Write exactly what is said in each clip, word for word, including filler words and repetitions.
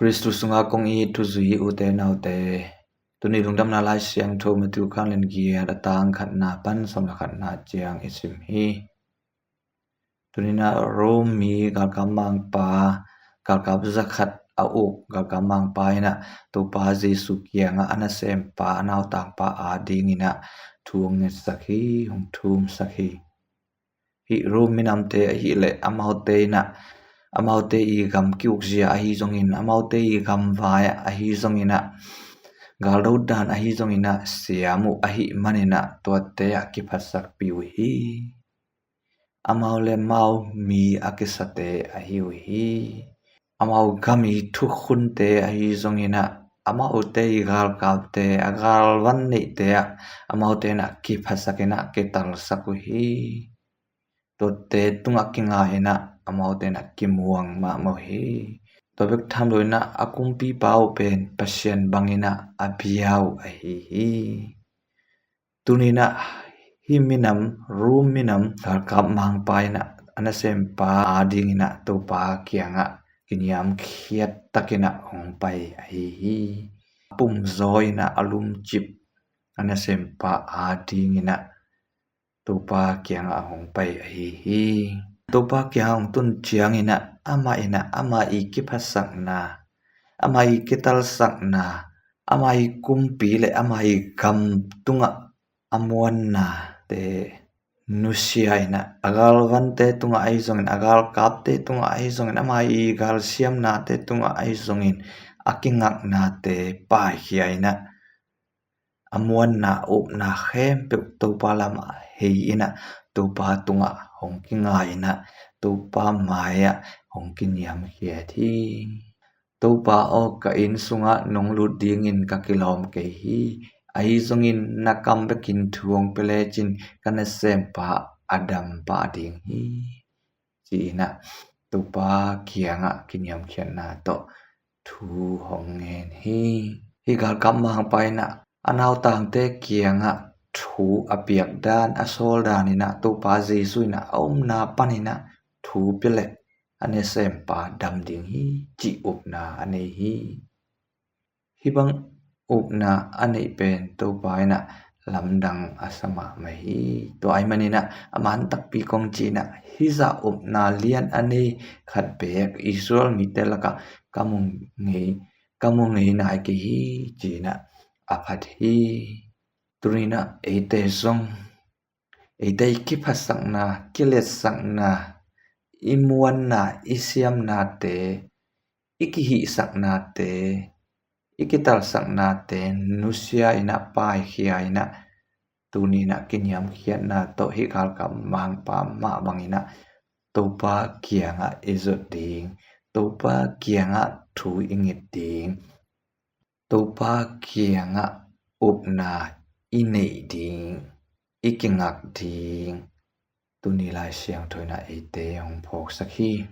Khristu sungah kong it thuzui ute naute, tuni lungdamna Lai Siangtho Matthew khanlen giat a tang khatna pan sawm le khatna ciang i sim hi. Tuni-in ah Rom mi galkap mangpa, galkap zakhat a uk galkap mangpa in ah Topa Jesu kiangah a nasempa, a nautangpa adingin ah thu hong ngetsak hi, hong thumsak hi. Hih Rom minamte ahih leh amaute in ah, amaute i gam ki-ukzia ahi zongin, amaute i gamvai ah ahi zongin ah, galdo dan ahi zongin ah siam uh ahih manin ah tuate ah kiphatsakpih uh hi. Amau le amau mi a kisate ahi uh hi. Amau gam i thukhunte ahi zongin ah, amaute i galkapte, a galvan neihte ah amaute in ah kiphatsak in ah kitalsak uh hi. Tuate tungah kinga in ah amaute in ah kimuang mahmah uh hi. Tua bek tham lo in ah a kumpipa uh pen Pasian bangin ah a bia uh ahi hi. Tuni-in ah hih minam, Rom minam galkap mangpa in ah a nasempa adingin ah Topa kiangah kiniamkhiat takin ah hong pai ahi hi. A pumzaw in ah a lumcip a nasempa adingin ah Topa kiangah hong pai ahi hi. Topa kiangah hong tun ciangin ah amah in ah ama i kiphatsakna, ama i kitalsakna, ama i kumpi le ama i gam tungah a muannate nusia in ah, a galvante tungah ahi zongin, a galkapte tungah ahi zongin, ama i galsiamnate tungah ahi zongin a kingaknate paikhia in ah, a muanna, a upna khempeuh Topa lamah hei in ah, Topa tungah hong kinga in ah, Topa mai-ah hong kiniamkhiat hi. Topa aw, ka inn sungah nong lut dingin ka kilawm kei hi. Ahi zongin na kam bekin thu hong pia lecin ka nasempa a dam pah ding hi, ci-in ah Topa kiangah kiniamkhiatna tawh thu hong ngen hi. Hih galkap mangpa in ah a nautangte kiangah thu a piak dan, a sawl dan in ah Topa Jesu in ah a omna panin ah thu pia leh a nasempa dam ding hi, cih upna a nei hi. Hih bang upna a neih pen Topa in ah lamdang a sa mahmah hi. Tua ahih manin ah a man takpi kong cih in ah, hih zah upna lian a nei khat beek Israel mite lakah ka mu ngei, ka mu ngei nai kei hi, ci-in ah a phat hi. Tuni-in ah eite zong, eite i kiphatsakna, kiletsakna, i muanna, i siamnate, i kihihsaknate, i kitalsaknate nusia in ah, paikhia in ah, tuni-in ah kiniamkhiatna tawh hih galkap mangpa mah bangin ah Topa kiangah i zot ding, Topa kiangah thu i nget ding, Topa kiangah upna i neih ding, i kingak ding, tuni Lai Siangtho in ah eite hong phawksak hi.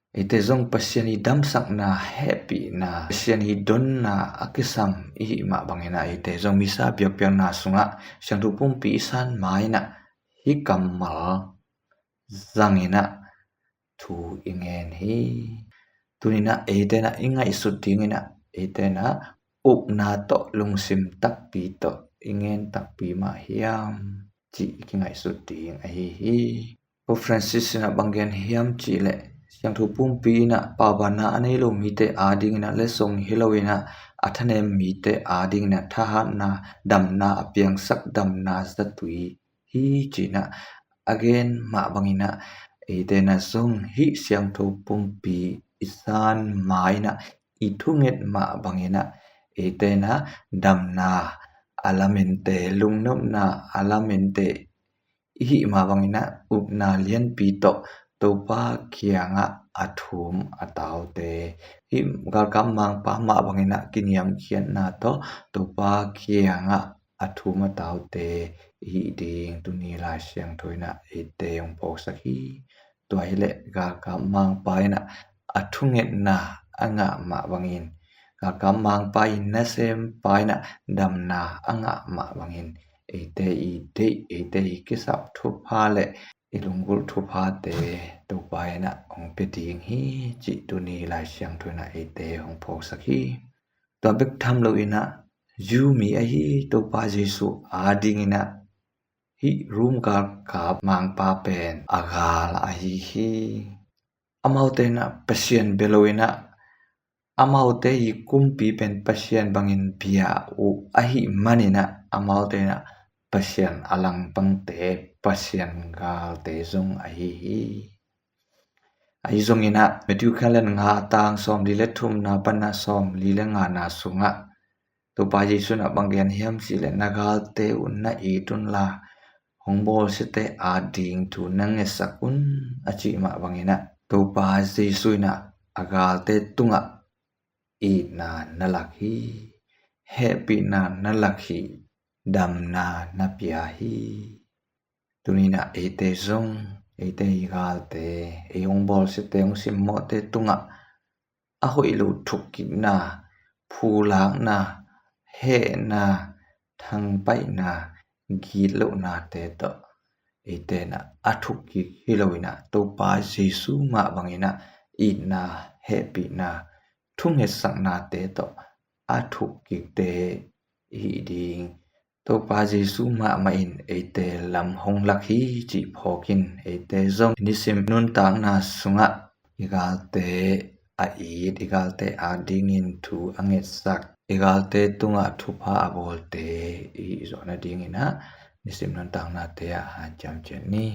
Eite zong Pasian i damsakna, hehpihna, Pasian i donna a kisam i hih mah bangin ah eite zong Missa biakpiakna sungah Siangtho Pumpi i san ma-in ah hih kammal zangin ah thu i ngen hi. Tuni-in ah eite in ah i ngaihsut dingin ah, eite in ah upna tawh, lungsim takpi tawh i ngen takpi mah hiam, cih i kingaihsut ding ahi hi. Pope Francis in ah bang gen hiam cih leh, Siangtho Pumpi in ah paubanna a nei lo mite adingin ah letsong hi loin ah, a thanem mite adingin ah thahatna, damna a piangsak, damna zatui hi, ci-in ah a gen mah bangin ah eite in ah zong hih Siangtho Pumpi i san ma-in ah, i thunget mah bangin ah eite in ah damna a lamenteh, lungnopna a lamenteh i hih mah bangin ah upna lianpi tawh Topa kiangah a thum a taute, hih galkap mangpa mah bangin ah kiniamkhiatna tawh Topa kiangah a thum a taute i hih ding tuni Lai Siangtho in ah eite hong phawksak hi. Tua hi leh galkap mangpa in ah a thungetna a ngah mah bangin, galkap mangpa i nasempa in ah damna a ngah mah bangin, eite i deih, eite i kisap thupha le i lunggulh thuphate Topa in ah hong pia ding hi, cih tuni Lai Siangtho in ah eite hong phawksak hi. Tua bek tham lo in ah, Jew mi ahi Topa Jesuh adingin ah hih Rom galkap mangpa pen a gal ahi hi. Amaute in ah Pasian bia lo in ah, amaute i kumpi pen Pasian bangin bia uh ahih manin ah, amaute in ah Pasian a langpangte, Pasian galte zong ahi hi. Ahi zongin ah, Matthew khanlen nga, tang sawmli le thumna pan ah sawmli le ngana sungah Topa Jesuh in ah bang gen hiam cih leh, na galte uh na it unla, hong bawlsiate ading thu na ngetsak un, a cih mah bangin ah, Topa Jesuh in ah a galte tungah itna na lak hi, hehpihna na lak hi, damna na pia hi. Tuni in ah eite zong, eite i galte, ei hong bawlsiate, hong simmawhte tungah a hoih lo thukkikna, phulakna, hehna, thangpaihna, gitlohnate tawh eite in ah a thukkik hi lo in ah, Topa Jesuh mah bangin ah itna, hehpihna, thungetsaknate tawh a thukkikte i hih ding Topa Jesuh mahmah in eite lam hong lak hi cih phawk in, eite zong nisim nuntakna sungah i galte a it, i galte adingin thu a ngetsak, i galte tungah thupha a bawlte i hih zawh nadingin ah nisim nuntaknate ah hanciam ciat ni.